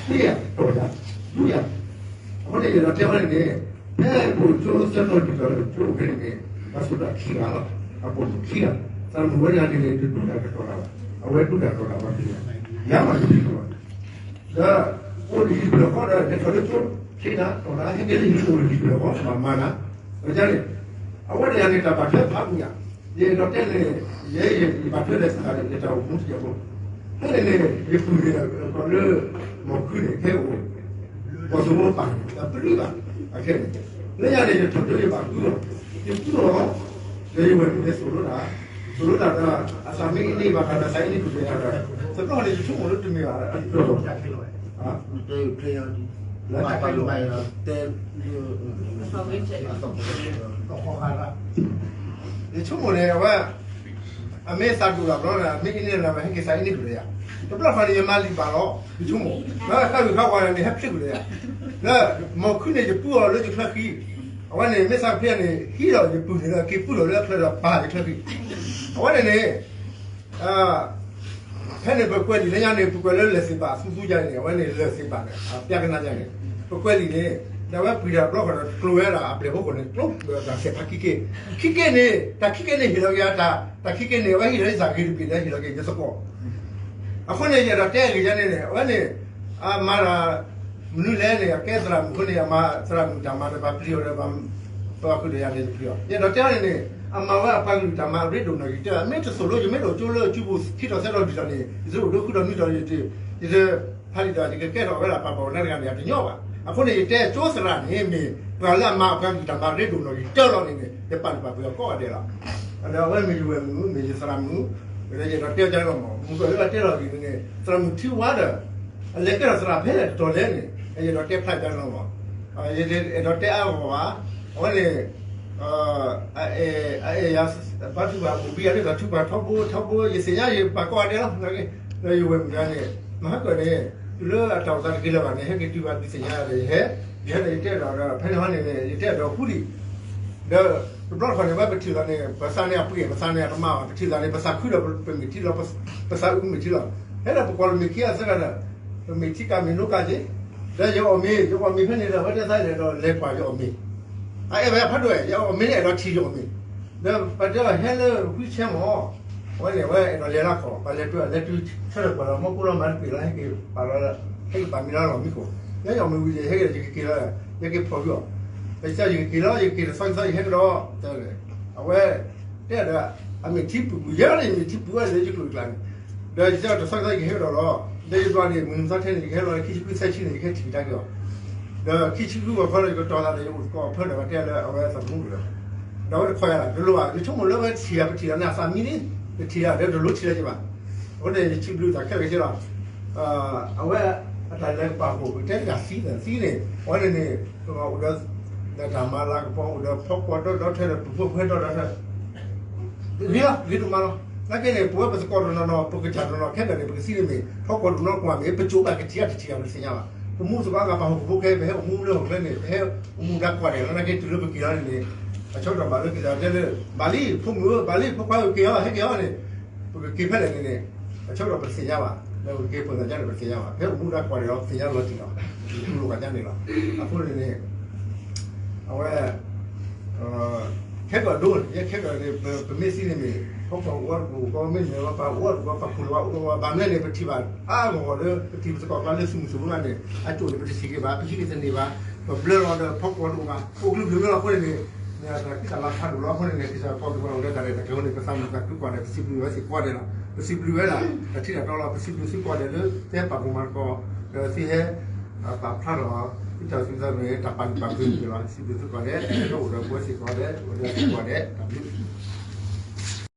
သ့ယၤ တီၢ်ယၤ ဒူယၤ, အဃိန့ၣ် ယအဲၣ်ဒိးတဲဝဲန့ၣ်န့ၣ်, ဖဲပအိၣ်ကၠိသၢတီၤလွံၢ်တီၤန့ၣ် ကၠိအိၣ်ဖဲန့ၣ်န့ၣ် ဘၣ်ဆိၣ်တၢ်ခံဂၤလီၤ, အပိာ်မုၣ်ခံဂၤ, သရၣ်မုၣ်ဝဲဒၣ်န့ၣ်န့ၣ် တဒူတၢ်တတီၤတၢ်ဘၣ်, အဝဲဒူတၢ်တီၤတၢ်ဘၣ်ဖဲန့ၣ်, ယၤမးတထံၣ်လီၤဘၣ်, ဒီး အိၣ်လၢဟံၣ်တဖျၢၣ်ဃီဒီး လဲၤထီၣ်လၢကၠိ ဖဲနၤတီၢ်နၤ ဟဲက့ၤလၢဟံၣ်အိၣ်လၢဟံၣ်တဖျၢၣ်ဃီ ဘၣ်မၤနၤ, အန့ၣ်, အဝဲတဂၤန့ၣ် တၢ်ဘၣ်ထွဲဖးပူၤယၤ, ယအဲၣ်ဒိးတဲန့ၣ်, ယဲယဘၣ်ထွဲဒီးသရၣ်န့ၣ် ယတၢ်အိၣ်မူတယၤဖိ, ဖဲန့ၣ်န့ၣ် ယပုၢ်န့ၣ် ကီးလၢ မီၢ်ခုန့ၣ် ခဲအိၣ် ပှၤသဝီပာ်န့ၣ် တပလံဘၣ်, အခဲန့ၣ်, လၢညါန့ၣ် ယထီၣ်ကၠိယဘၣ်ဃုအီၤ, ယဃုအီၤ, ဒီးယဝဲၢ်န့ၣ် သိၣ်လိတၢ်, သိၣ်လိတၢ်ဒီး အသးမ့ၢ်အ့န့ၢ်ဘၣ်ဃးဒီးသးအ့န့ၢ်ပူၤတယၤဒီး, တဘျီန့ၣ် ယဆိကမိၣ်လၢတမ့ၢ်ဘၣ်, အတၢ်လီၤ, ယဆိကမိၣ်န့ၣ် အဝဲ အမ့ၢ်သးဒိၣ်တဘျီဒီး မ့ၢ်အ့န့ၢ်လၢၤဘၣ် ဟဲက့ၤသးအ့န့ၢ်ပူၤတယၤ, တဘျီဃီန့ၣ် ယမၤလံာ်ဘၣ်လီၤ ယဆိကမိၣ်, လၢဃၣ်ဂုၢ်ဃၣ်ဝါန့ၣ် ဟဲဖျ့ၣ်ပူၤတယၤ, လၢ မီၢ်ခုန့ၣ် ယပုၢ်အီၤလၢယချၢဃံ, အဝဲန့ၣ် မ့ၢ်သးဖျ့ၣ်န့ၣ် ဟံးဒီးယပုၢ်န့ၣ်လၢက့ၤပုၢ်လီၤလၢအချၢဒီးပာ်ယချၢဃံ, အဝဲန့ၣ်န့ၣ် ဖဲန့ၣ်ပကွဲးလံာ်လၢညါန့ၣ် ပကွဲးလၢလၢၢ်သ့ၣ်ဘၣ် သူသူယါန့ၣ် အဝဲန့ၣ်လၢၢ်သ့ၣ်ဘၣ်န့ၣ် ပျၢ်ကနါယါန့ၣ်, ပကွဲးလံာ်န့ၣ် ဒီးအဝဲပှ့ၤတၢ်တဘျီဃီဒီး ကျိၤဝဲဒၣ်အပျဲၢ်ဖိဃိန့ၣ် ကျိၤဒီးတၢ်ဆဲးဖးခံက့, ခံက့န့ၣ် တၢ်ခံက့န့ၣ် ဟ့ၣ်လီၤက့ၤအတၢ်, တၢ်ခံက့န့ၣ် အဝဲဟ့ၣ်လီၤက့ၤသးဂ့ၤတဘ့ၣ်ဒီး ဟ့ၣ်လီၤက့ၤယသကိး, အဃိန့ၣ် ယအဲၣ်ဒိးတဲအဂ့ၢ်ယါန့ၣ်န့ၣ် အဝဲန့ၣ် အမၤတၢ် မနုၤလဲၣ်န့ၣ် အကဲသရၣ်မုၣ်အဃိန့ၣ် အမၤသရၣ်မုၣ်တၢ်မၤဒီး ပှၤပျံၤအီၤဒီး ပှၤဃုာ်ဒီးယၤန့ၣ်တပျံၤအီၤ, ယအဲၣ်ဒိးတဲအီၤန့ၣ်န့ၣ် အမၤဝဲအပှၤကလုာ်တၢ်မၤအရ့ဒိၣ်နီၢ်ဂံၢ်တၢၢ်, မ့ၢ်တသိၣ်လိ ယမ့ၢ်တအိၣ်ကၠိလၢကၠိပူၤ ခံတီၤသၢတီၤလွံၢ်တီၤန့ၣ် ယတအိၣ်ဒိဃုတီၤနွံတီၤ ယတ ယတဖးလံာ်ဒီး ယကကဲထီၣ်ဝဲဒၣ်ပှၤဘၣ်အီၤနၤတဂၤန့ၣ် အတညီဘၣ်. အဃိန့ၣ် ယတဲကၠိသရၣ်န့ၣ် မ့ၢ်ပှၤလၢအမၤအပှၤကလုာ်တၢ်မၤအရ့ဒိၣ်နီၢ်ဂံၢ်တၢၢ်လီၤန့ၣ်န့ၣ် ယပာ်လုၢ်ပာ်ပှ့ၤအီၤကိးဂၤဒဲးလီၤ. ဒီးအဝဲမ့ၢ်ယဝဲၢ်မုၣ် မ့ၢ်ယသရၣ်မုၣ်, ဒီးယအဲၣ်ဒိးတဲအီၤဒ်လီၤမး မုၢ်ကီၢ်လၢအတဲလီၤဂ့ၤန့ၣ် သရၣ်မုၣ်ထံဝါဒီး အလဲၤကဲထီၣ်သရၣ်ဖဲလဲၣ်တတီၤလဲၣ်န့ၣ် ယအဲၣ်ဒိးတဲဖျါဒ်လီၤမး. ယအဲၣ်ဒိးတဲအါဂီၢ်ဘၣ်. အဝဲန့ၣ် အအဲၣ်ယၤ ဘါထုကဖၣ် အိၣ်ဘှံးယၤန့ၣ်ဒီးထုကဖၣ်ထီဘိထီဘိ ယသ့ၣ်ညါယပာ်ကိးဂၤဒဲးလီၤ. ဒီးယဝဲၢ်မုၣ်တဂၤန့ၣ် မဟါကၢၣ်န့ၣ် တုၤလၢအတၢ်အိၣ်သးတက့ၤလၢၤဘၣ်န့ၣ် ဟဲက့ၤတုၤဘၣ်ဒုးသ့ၣ်ညါဒီးယဟဲ, ယဟဲဒီးယတဲဒီး ဖဲန့ၣ်ဟီန့ၣ် ယတဲဒီးဃူလံ ဒီးတဘျီတခီၣ်န့ၣ် ဝဲပထံၣ်သးန့ၣ် ပသးန့ၣ်အပှ့ၤ ပသးန့ၣ်အကမၣ်ဘၣ် ပထံၣ်သးန့ၣ် ပသးခုဒီးပမ့ၢ်ထံလီၤ ပသးအုးမ့ၢ်ထံလီၤ. ဟဲဒီးပကွၢ်လၢမ့ၢ်ခံဂၤသၢဂၤဒီး ပမ့ၢ်ထံကးမ့ၢ်နိကါက့ၤ, ဒီးယအီၣ်မ့ၤ ယအီၣ်မ့ၤဖဲန့ၣ်ဒီး အဝဲတဲသးလဲၤဒီးလဲၤကွၢ်ယအီၣ်မ့ၤ, အအဲၣ်ဝဲဖးဒိၣ်ဝဲ ယအီၣ်မ့ၤန့ၣ်အဲၣ်ဒိးထံၣ်ယအီၣ်မ့ၤ, ဒီးပတဲလီၤဟဲလၢဝံဆဲမၢ် အဝဲန့ၣ် အဝဲအဲၣ်ဒိးလဲၤလၢခီၣ် ပှၤလဲၤတုၤလဲၤတုၤ ဆၢထၢၣ်ကွၢ်လီၤ မီၢ်ကိၢ်လီၤမၤတပ့ၤလီၤ ဟဲက့ၤပာ်လီၤ ဟဲက့ၤပာ်မံၤလီၤလီၢ်မံခိၣ်, ယဲယအီၣ်မ့ၤဝံၤန့ၣ် ဟဲက့ၤဒီးယကက့ၤလီၤ, ယက့ၤဖီၣ်ကွံာ်အီၤ, ဒီးယက့ၤလီၤ ယက့ၤတသီကသီ ယဟဲကဒီး, အဝဲ တဲဒီး အမ့ၢ်ထံပူၤပူၤ ယဲန့ၣ်မ့ၢ်ထံပူၤဝဲလၢယကျိၤကျါန့ၣ်, ဒီးယတဲတသီကသီ ယကဟဲကဒီးလီၤ, ဒီးယဘျီန့ၣ် မုၢ်နံၤသီထဲန့ၣ် ယကဟဲလီၤလၢခံဆံဃုသၢဆံန့ၣ် ယကဟဲထံၣ်ကဒါက့ၤအီၤ, ဒီးခံဆံဃုဂီၤခီဒီး ယကတီၤသးဒီး ယအိၣ်သကိးအဖၢဒီး ပှၤတဲလၢအဝဲသးသမူဒီး ဒီးအဝဲတခီယၤလီၤ တလိၣ်ဘၣ် ယဆိကမိၣ်လၢအဝဲထံၣ်ယၤ ပထံၣ်လီၤန့ၣ် အသးမံန့ၣ် ပထံၣ်ယၤဒီးတလိၣ်ထံၣ်လၢၤက့ၤဘၣ်, အဃိန့ၣ် ယစံးဘျုးတၢ်ခဲလၢာ်က့ၤလီၤ. အဝဲအတၢ်လဲၤကပာ်ဖှိၣ် ပတဲတၢ်သံသံန့ၣ် အဝဲန့ၣ်န့ၣ် အိၣ်ဒီး ဒီးတၢ်မၤလၤကပီၤ အိၣ်ဒီးဖီကွီၤဒီဒီထၢဒီး ပဖိပဃဲဒီဒီထၢ ဂ့ၤလီၤ ဂ့ၤဒိၣ်မးလီၤ. နာ်က့န့ၣ် ပဝဲပသကိးတနီၤနီၤ ပကစၢ်တနီၤနီၤ ခဲကနံၣ်န့ၣ် ပကသံန့ၣ်မ့ၢ် ဖီကွီၤတနီၤကွၢ်မ့ၢ် ပကၠိဘၣ်ကထံၣ်တထံၣ်ဘၣ် ပသ့ၣ်ညါဘၣ်. ပမူသကိးအဂၤပာ်ဖှိၣ်ကဖိခဲ ပဟဲအိၣ်မူလၢဟီၣ်ခိၣ်ချၢန့ၣ် ပဟဲအိၣ်မူဒါကွၢ်ဒဲးလီၤ. နာ်က့တုၤလၢပက့ၤလီၤန့ၣ် အဆၢကတီၢ်ဘၣ်လၢက့ၤသးတဲလၢ ဘၣ်လံ ဖိမုၣ်ဧၢ ဘၣ်လံ ဖိခွါဧၢ က့ၤလီၤ ဟဲက့ၤလီၤန့ၣ် ပကက့ၤဖဲလဲၣ်န့ၣ်န့ၣ် အဆၢကတီၢ်ပတသ့ၣ်ညါဘၣ်. ဒီးပကက့ၤပသးညါန့ၣ် ပတသ့ၣ်ညါဘၣ်. ဖဲအိၣ်မူဒါကွၢ်ဒဲးလီၤ ပသ့ၣ်ညါလီၤတံၢ်လီၤ တူၢ်လိာ်ပှၤညါန့ၣ်လီၤ. အဃိန့ၣ်န့ၣ် အဝဲ ခဲကီၢ်ဒိၣ်န့ၣ် ယဲခဲကီၢ်န့ၣ် ပမ့ၢ်သံန့ၣ်မ့ၢ် ဖီကွီၤအိၣ်အီၤတကီၢ် မ့ၢ်မ့ၢ်ဝဲပှၤအိၣ်အီၤတကီၢ် ပှၤခူၣ်လီၤဝဲအိၣ်တကီၢ် ဘၣ်မနုၤလဲၣ်န့ၣ် ပထံၣ်ဘၣ်အါဂီၢ်ဂီၢ်လၢ ပထံၣ်ပသကိးပှၤလၢသုးမုၢ်သံၣ်ဘိလၢန့ၣ် အကၠိၣ်န့ၣ် ပတထံၣ်က့ၤဘၣ် ပဟံးန့ၢ်တန့ၢ်ဘၣ် ပဘျၢလီၤဒီးဖီကွီၤတအိၣ်ဘၣ် အိၣ်ကလုာ်ကလုာ်မ့ၢ်လီၤအဃိန့ၣ်န့ၣ် မ့ၢ်အတၢ်ကံၣ်တၢ်လၤဖးဒိၣ်လီၤအဃိန့ၣ်န့ၣ် ကစၢ်ကီၢ်ပူၤပှၤအိၣ်ဒီးတၢ်ရဲၣ်တၢ်ကျဲၤအဃိန့ၣ် ပသးမုာ်သးခုကွၢ်ဒီး ပစံးဘျုးဝဲစ့ၢ်ကီးဒဲးလီၤ. ပစံးဘျုးဝဲဒၣ် ပထံၣ်တၢ်တီလီၤ ပစံးဘျုးသုကိးဂၤဒဲးလၢ သုဟဲပာ်ဖှိၣ်မၤသကိး ဒီးသုဟဲ ပာ်ဖျါထီၣ် သုတၢ်စူၢ်တၢ်နာ် တၢ်ပာ်လုၢ်ပာ်ပှ့ၤန့ၣ်လီၤ. စံးဘျုးသုကိးဂၤဒဲး အိၣ်ဒီးပဝဲစ့ၢ်ကီးဒဲး အိၣ်ဒီးသုကိးဂၤဒဲး တၢ်ဘျုး